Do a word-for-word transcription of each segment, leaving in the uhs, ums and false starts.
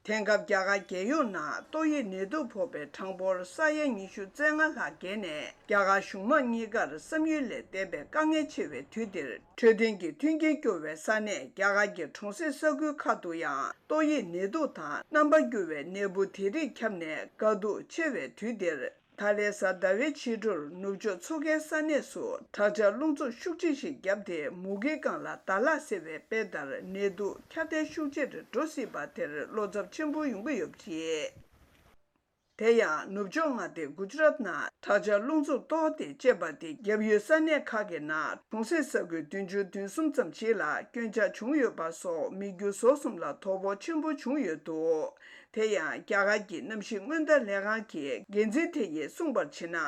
དེང་སྐབས་རྒྱ་གར་རྒྱལ་ཡོངས་ནང་ཏོག་དབྱིབས་ནད་དུག་ཕོག་པའི་གྲངས་འབོར་ས་ཡ་ཉི་ཤུ་རྩ་ལྔ་ལྷག་བརྒལ་ནས། རྒྱ་གར་གཞུང་མང་གཉིས་ཀར་བསམ་ཡུལ་ལས་འདས་པའི་དཀའ་ངལ་ཆེ་བའི་དུས་འདིར། འཕྲོད་བསྟེན་གྱི་མཐུན་རྐྱེན་སྐྱོ་བའི་ས་གནས་རྒྱ་གར་གྱི་གྲོང་གསེབ་ས་ཁུལ་ཁག་ཏུ་ཡང་ཏོག་དབྱིབས་ནད་དུག་དང་རྣམ་པ་འགྱུར་བའི་ནད་འབུ་དེ་རིགས་ཁྱབ་ནས་དཀའ་སྡུག་ཆེ་བའི་དུས་འདིར། ད་ལན་གཟའ་ཟླ་བའི་ཕྱི་དྲོར་ནུབ་ཕྱོགས་མཚོ་ཁའི་ས་གནས་སུ་དྲག་ཆར་རླུང་འཚུབ་ཤུགས་ཆེ་ཞིག་བརྒྱབ་སྟེ། མུ་གེའི་སྒང་ལ་ཟླ་ལྷག་ཟེར་བའི་དཔེ་ལྟར་ནད་དུག་ཁྱབ་གདལ་ཤུགས་ཆེར་འགྲོ་སྲིད་པ་དེར་བློ་འཚབ་ཆེན་པོ་ཡོང་གི་ཡོད་པ་རེད། དེ་ཡང་ནུབ་ཕྱོགས་མངའ་སྡེ་གུ་ཇི་རཱཏ་ནང་དྲག་ཆར་རླུང་འཚུབ་གཏོར་ཏེ་བཅད་པ་དེ་བརྒྱབ་ཡོད་ས་གནས་ཁག་གི་ནང་གྲོང་གསེབ་ས་ཁུལ་བདུན་ཅུ་དོན་གསུམ་ཙམ་ཞིག་ལ་སྐྱོན་ཆག་བྱུང་ཡོད་པ་སོགས་མི་རྒྱུ་ཟོག་གསུམ་ལ་དོ་ཕོག་ཆེན་པོ་བྱུང་ཡོད་འདུག་དེ་ཡང་རྒྱ་གར་གྱི་གནམ་གཤིས་སྔོན་བརྡ་ལས་ཁང་གི་འགན་འཛིན་དེ་ཡིས་གསུངས་པར་བྱས་ན།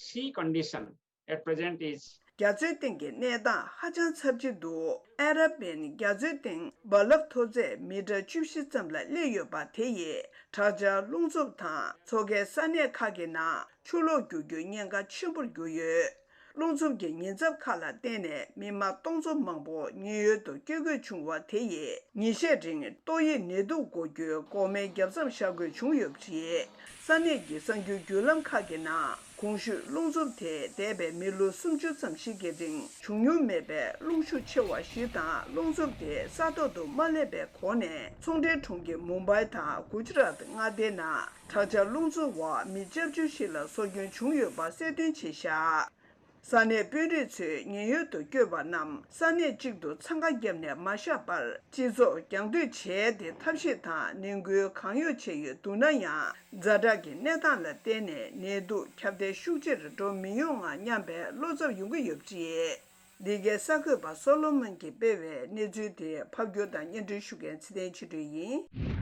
Sea condition at present is རྒྱ་མཚོའི་སྟེང་གི་གནས་སྟངས་ཧ་ཅང་ཚབས་ཆེ་འདུག་ཨ་རབ་པན་རྒྱ་མཚོའི་སྟེང་རྦ་རླབས་མཐོ་ཚད་མི་ཊར་བཅུ་བཞི་ཙམ་ལ་སླེབས་ཡོད་པ་དེ་ཡིས་དྲག་ཆར་རླུང་འཚུབ་དང་མཚོ་ཁའི་ས་གནས་ཁག་གི་ནང་ཆུ་ལོག་རྒྱུག་རྒྱུའི་ཉེན་ཁ་ཆེན་པོར་གྱུར་ཡོད། རླུང་འཚུབ་ཀྱི་ཉེན་ཚབས་ཁག་ལ་བརྟེན་ནས་མི་མང་སྟོང་ཚོ་མང་པོ་ཉེན་གཡོལ་དུ་བསྐྱོད་དགོས་བྱུང་བ་དེ་ཡིས་ཉིན་ཤས་རིང་ཏོག་དབྱིབས་ནད་དུག་འགོ་རྒྱུའི་འགོག་སྨན་བརྒྱབ་མཚམས་བཞག་དགོས་བྱུང་ཡོད་པ་རེད། ས་གནས་ཀྱི་གསར་འགྱུར་བརྒྱུད་ལམ་ཁག་གི་ནང་གོང་ཞུས་རླུང་འཚུབ་དེ་འདས་པའི་མི་ལོ་སུམ་ཅུ་ཙམ་ཞིག་གི་རིང་བྱུང་མྱོང་མེད་པའི་རླུང་ཤུགས་ཆེ་བ་ཞིག་དང་། རླུང་འཚུབ་དེ་ས་ཐོག་ཏུ་མ་སླེབས་པའི་གོང་ནས་ཚོང་འབྲེལ་གྲོང་ཁྱེར་མུམ་བྷའི་དང་གུ་ཇི་རཱཏ་མངའ་སྡེའི་ནང་དྲག་ཆར་རླུང་འཚུབ་འོག་མི་བརྒྱད་ཅུ་ཞིག་ལ་སྲོག་སྐྱོན་བྱུང་ཡོད་པ་གསལ་སྟོན་བྱས་བཞག་ས་གནས་དཔོན་རིགས་ཚོས་ཉེན་གཡོལ་དུ་བསྐྱོད་པ་རྣམས་ས་གནས་གཅིག་ཏུ་འཚང་ཁ་བརྒྱབ་ནས་མ་བཞག་པར། སྤྱི་ཚོགས་རྒྱང་སྡོད་བྱས་ཏེ་ཐབས་ཤེས་དང་ནན་སྐུལ་གང་ཡོད་བྱས་ཡོད་འདུག་ན་ཡང་། ཛ་དྲག་གི་གནས་སྟངས་ལ་བརྟེན་ནས་ནད་དུག་ཁྱབ་གདལ་ཤུགས་ཆེར་འགྲོ་མི་ཡོང་ངམ་སྙམ་པའི་བློ་འཚབ་ཡོང་གི་ཡོད་པ་རེད། འདི་གའི་གསར་འགོད་པ་སོ་ལོ་མོན་གྱིས་སྤེལ་བའི་གནས་ཚུལ་དེ་ཕབ་སྒྱུར་དང་སྙན་སྒྲོན་ཞུ་མཁན་ཚེ་བརྟན་ཆོས་སྒྲོན་ཡིན།